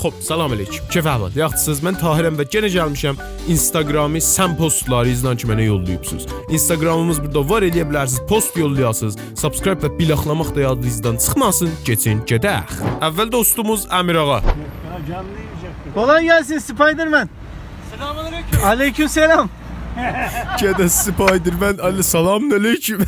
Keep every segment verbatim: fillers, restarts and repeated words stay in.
خب، سلام علیکم. کئف احوال، یاخشیسینیز؟ من طاهرم و یئنه گلمیشم اینستاگرامی سن پستلاریزلا کی منه یوللاییبسینیز. اینستاگرامیمیز بورادا وار، ائلیه بیلرسینیز پست یوللایاسینیز. سابسکرایب و بیلاخلاماق دا یادینیزدان چیخماسین. کئچین گئدک. اول دوستوموز امیر آغا. Kolay gelsin Spiderman. Selamünaleyküm. Aleykümselam. گده سپایدرمن، علی، سلام علیکم.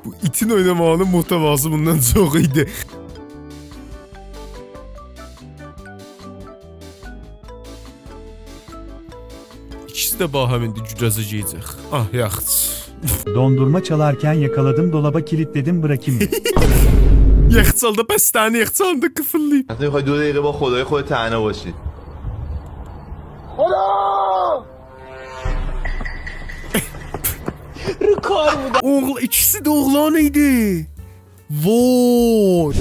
بو ایتین اویناماغینین محتواسی بوندان چوخ ایدی. ایکیسی ده باهم ایندی گودازا گیره‌جک. آه، یاخشی. Dondurma çalarken yakaladım, dolaba kilitledim, bırakayım mı? یخچالدا، بستنی یخچالدا قیفیللاییب. حتی می‌خوای دو دقیقه با خدای خود تنها باشی؟ اوغول، ایکیسی ده اوغلان ایدی. وای.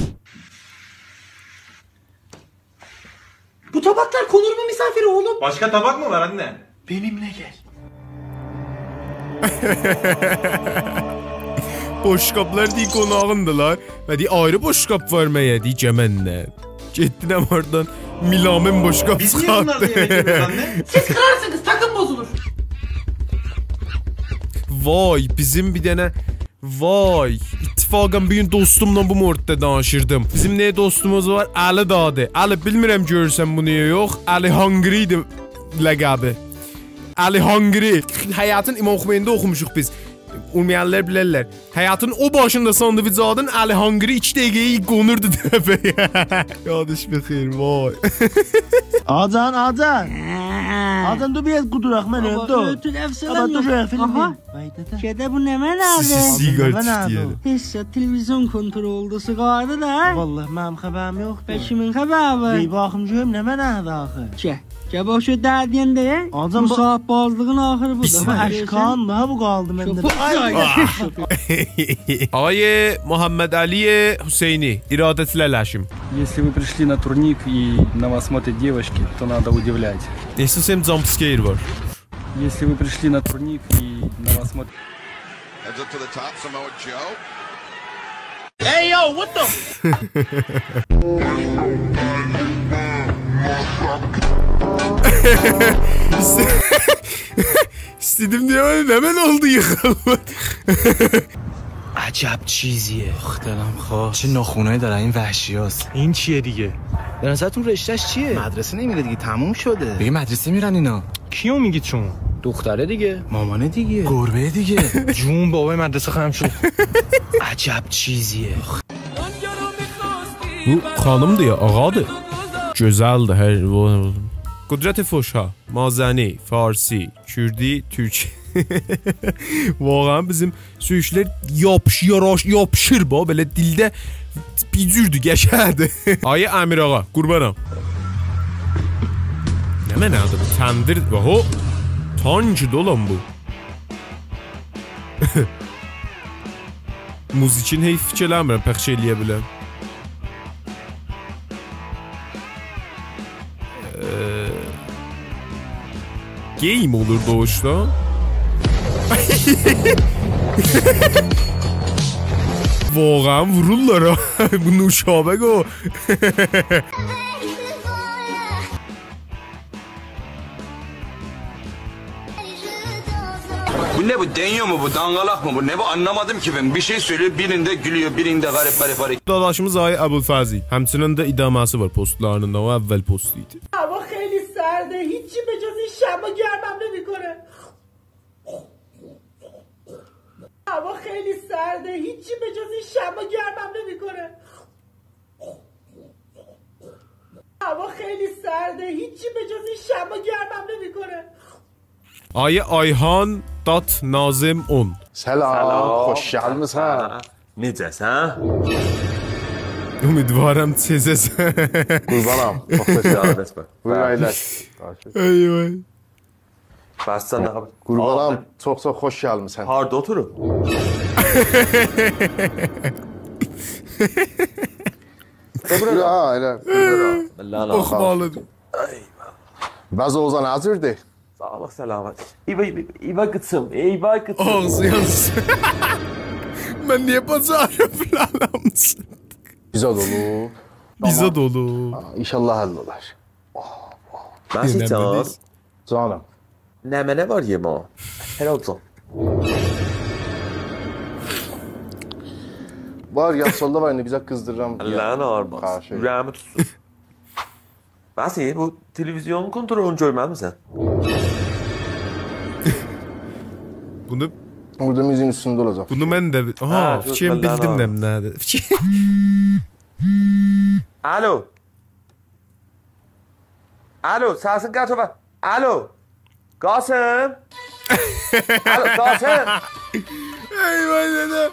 Bu tabaklar konur mu misafire oğlum? Başka tabak mı var anne? Benimle gel. بوشقابلار دئییر قوناغیندیلار. و دئییر آیری بوشقاب وار مگه؟ دئییر گل منن. گئتدی، نه واردان میلامین بوشقاب چیخارتدی. Biz niye bunlarda yemek yemiyoruz anne? Siz kırarsınız, takım bozulur. وای، بیزیم بیر دنه وای، اتفاقا بیر گون دوستوملا بو مورددا دانیشیردیم. بیزیم نه دوستوموز وار، علی آدی. علی، بیلمیرم گؤرورسن بونو یا یوخ، علی هانگری ایدی لقبی. علی هانگری. حیطین، امام خمینی‌ده اوخوموشوق بیز. اولمایانلار بیلرلر. حیطین او باشیندا ساندویچ آلدین، علی هانگری ایکی دقیقه‌یه قونوردو طرفه. یادش بخیر، وای. آجان، آجان. هه. آجان، دور بیر آز قودوراق، من بابا، اؤلدوم. اؤتور، افسانه بابا، دور یوخ. بیر آز فیلم آها. وای دده. گده، بو نمنه‌دیر؟ سیسی سیگار بابا، نه‌دیر؟ توتویور. هئچ زاد، تلویزیون کنترل اولدو، سیگاردی دا. والله، منیم خبریم یوخدور. به کیمین خبری وار؟ بیر باخیم گؤروم، نمنه‌دیر آخی؟ گل، گل، باخ، شو دردین دئیه. آجان، بو بو صاحیب بازلیغین آخیری بودور. بو ها، گؤرورسن؟ اشکان دا، بو قالدی منده. شو پوچ آی. آقای محمدعلی حسینی، ارادتله لشیم. Если вы пришли на турник и на вас смотрят девочки, то надо удивлять. احساس ائدیرم جامپ‌اسکیر وار. Если вы пришли на турник и на вас смотрят Heads up to the top, Samoa Joe. Hey, yo, what the ایسته‌دیم دئیم، نمنه اولدو ییخیلدی؟ عجب چیزیه. آخ، دلم خواست. چه ناخونایی دارن این وحشی‌ها. این چیه دیگه؟ به نظرتون رشته‌ش چیه؟ مدرسه نمیره دیگه، تموم شده. دیگه مدرسه می‌رن اینا. کیو میگی چون؟ دختره دیگه. مامانه دیگه. گربه دیگه. جون بابای مدرسه خم شد. عجب چیزیه. بو خانیمدیر یا آغادیر؟ گؤزلدیر هر. قدرت فحشا، مازنی، فارسی، کوردی، تورک. واقعا بیزیم سؤیوشلر یاپیش، یاراش، یاپیشیر با، بئله دیلده بیر جوردور، قشنگدیر. آی امیر آغا، قوربانام. نمنه‌دیر بو؟ تندیر، اوهو. تانکی دولان بو. موزیکین هئچ فیکیر ائله‌میرم پخش ائلیه بیلم. ائ، گیم اولور دوغوشدان. واقعا وورورلار ها. بو نوشابه قو. Bu ne bu? Deniyor mu bu? Dangalak mı bu? Ne bu? Anlamadım ki ben. Bir şey söylüyor, birinde gülüyor, birinde garip garip hareket. داداشیمیز آقای ابوالفضل. همچنین ده ادامه‌سی وار پستلارینین دا. او اول پست ایدی. هوا خیلی سرده، هیچی به جز این شمع گرمم نمی‌کنه. هوا خیلی سرده، هیچی به جز این شمع گرمم نمی‌کنه. هوا خیلی سرده، هیچی به جز این شمع گرمم نمی‌کنه. آقای آیهان دات ناظم اون. سلام، سلام. خوش گلمیسن. هه، نئجه‌سن؟ امیدوارم تئزه‌سن. قوربانام، چوخ خوش گلدین. سعادت بر. بویور، اگلش. ای وای. بس سن ده قوربانام، آقا، چوخ چوخ خوش گلمیسن. هاردا اوتوروب؟ بورا، ها، ائله. الله الله. اوخومالیدیر. آی. وضع اوضاع نه جوردور؟ ساغلیق، سلامت. ای وای، ای وای قیچیم، ای وای قیچیم. آغزی یانسین. من نییه باجاریرام فلان آلماسین؟ بیزه دولو. بیزه دولو. ها، ان‌شاءالله حل اولار. مسیح جان. دئییل. جانیم. نمنه وار یئمه؟ هر حال جان. وار، یاخشی اولدو، وار، ایندی بیزه قیزدیریرام. اللرین آغریماسین. خواهش ائدیرم. اوره‌ییمی توتسون. بس، ائ، بو تلویزیون کنترلونو گؤرمه‌میسن؟ بونو، بورادا میزین اوستونده اولاجاق. بونو من ده بی-، آها، هه، فیکریم، گؤز بیلدیم بندن نمنه‌دیر. الو. الو، سسین قطع اولدو. الو. قاسم. الو، قاسم. ای وای دده.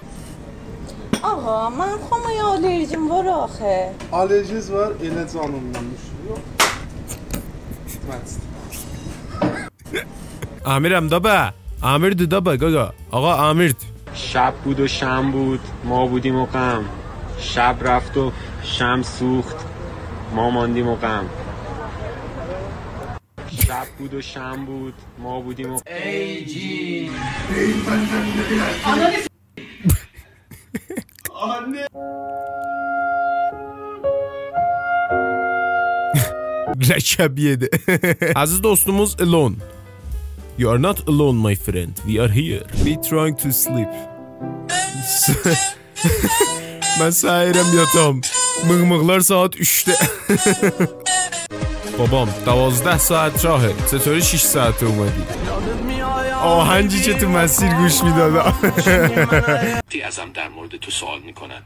آقا، من خوما آلرژیم وار آخی. آلرژیز وار، ائله جانیندان دوشور. یوخ. گئتمک ایسته‌ییرم. آمیرم دا به. آمیردی دا به، قاقا. آقا، آمیردی. شب بود و شمع بود، ما بودیم و غم. شب رفت و شمع سوخت، ما ماندیم و غم. شب بود و شمع بود، ما بودیم و رکب یئدی. عزیز دوستوموز Elon. You are not alone, my friend. We are here. We trying to sleep. من سحرم یاتام. میغمیغلار ساعت اوچده. بابام، دوازده ساعت راهه. چطوری شش ساعته اومدی؟ آهنگی که تو مسیر گوش می‌دادم. ازم در مورد تو سوال می‌کنن.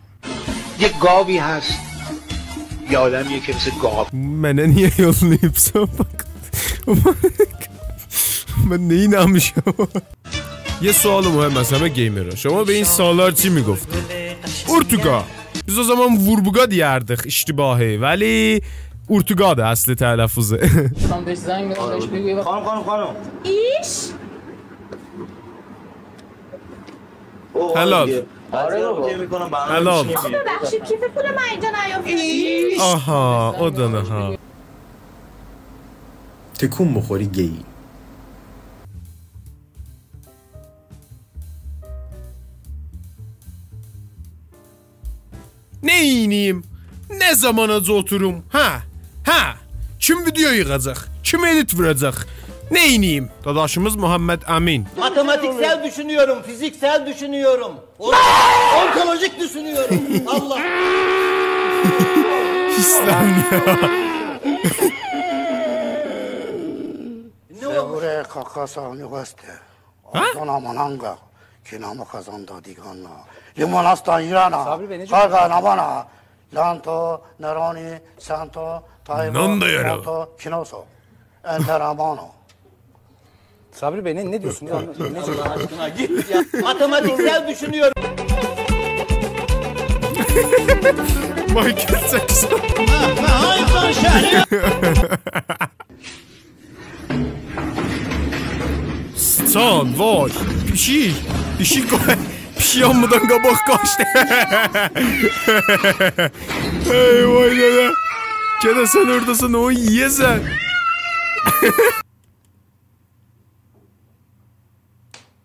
یه گاوی هست، یه آدمیه که مثل گاو. منه نییه یوللاییبسان؟ باخ. من نئینه‌میشم؟ یه سوال مهم از همه گیمرها. شما به این سالار چی می‌گفتید؟ اورتوقا. بیز او زامان ووربوقا دئیردیک اشتباهی، ولی اورتوقادیر اصلی تلفظو. خانم، بهش زنگ می‌زنم، بهش می‌گویی خانم، خانم، خانم. ایش؟ او حلال. آره، اوکی می‌کنم، برنامه حلال. چی می‌گی؟ آقا، ببخشید، کیف پول من اینجا نیافتادی؟ آها، او دا نه ها. تکون بخوری گئی. نئینییم؟ نه زاماناجا اوتوروم؟ هه؟ هه؟ کیم ویدئو ییغاجاق؟ کیم ادیت ووراجاق؟ نئینییم؟ داداشیمیز محمد امین. Matematiksel düşünüyorum, fiziksel düşünüyorum. O-, ontolojik düşünüyorum. Allah. ایسلام یا. نه اولموش؟ سئوره کاکا ساغنی واسطه. هه؟ آزان آمانانقا، کینامو خزاندا دیگانا. لیموناستا ایرانا، صبری بی، نئجه قارقا نامانا، لانتو، نرانی، سانتو، تایبو، نان دا یارا. مونتو، کینوسو، انترامانو. صبری بی، نه، نه دئییرسین؟ نه، نه دئییرسین؟ Matematiksel düşünüyorum. مایکل جکسون. سیچان، وای. پیشیک. پیشیک قو-، پیشیک هامیدان قاباق قاچدی. ای وای دده. گئده سن اوراداسان، او یئیه‌سن.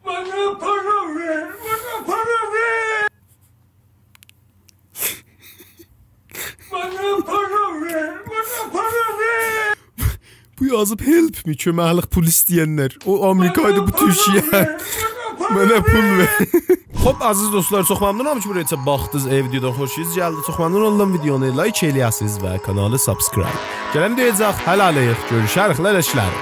منه پارا وئر، منه پارا وئر. منه پارا وئر، منه پارا وئر. بو یازیب help me، کؤمکلیک، پول ایسته‌ینلر. او آمریکایدی، بو تورکیه. منه پول وئر. خوب، عزیز دوستلار، چوخ ممنونام کی، بورایا باخدینیز. اگر ویدئودان خوشونوز گلدی، چوخ ممنون اوللام ویدئونو لایک ائله‌یه‌سینیز و کانالی subscribe. گلن ویدئویاجاق، هله‌لیک، گؤروشریک، لَلَشلر.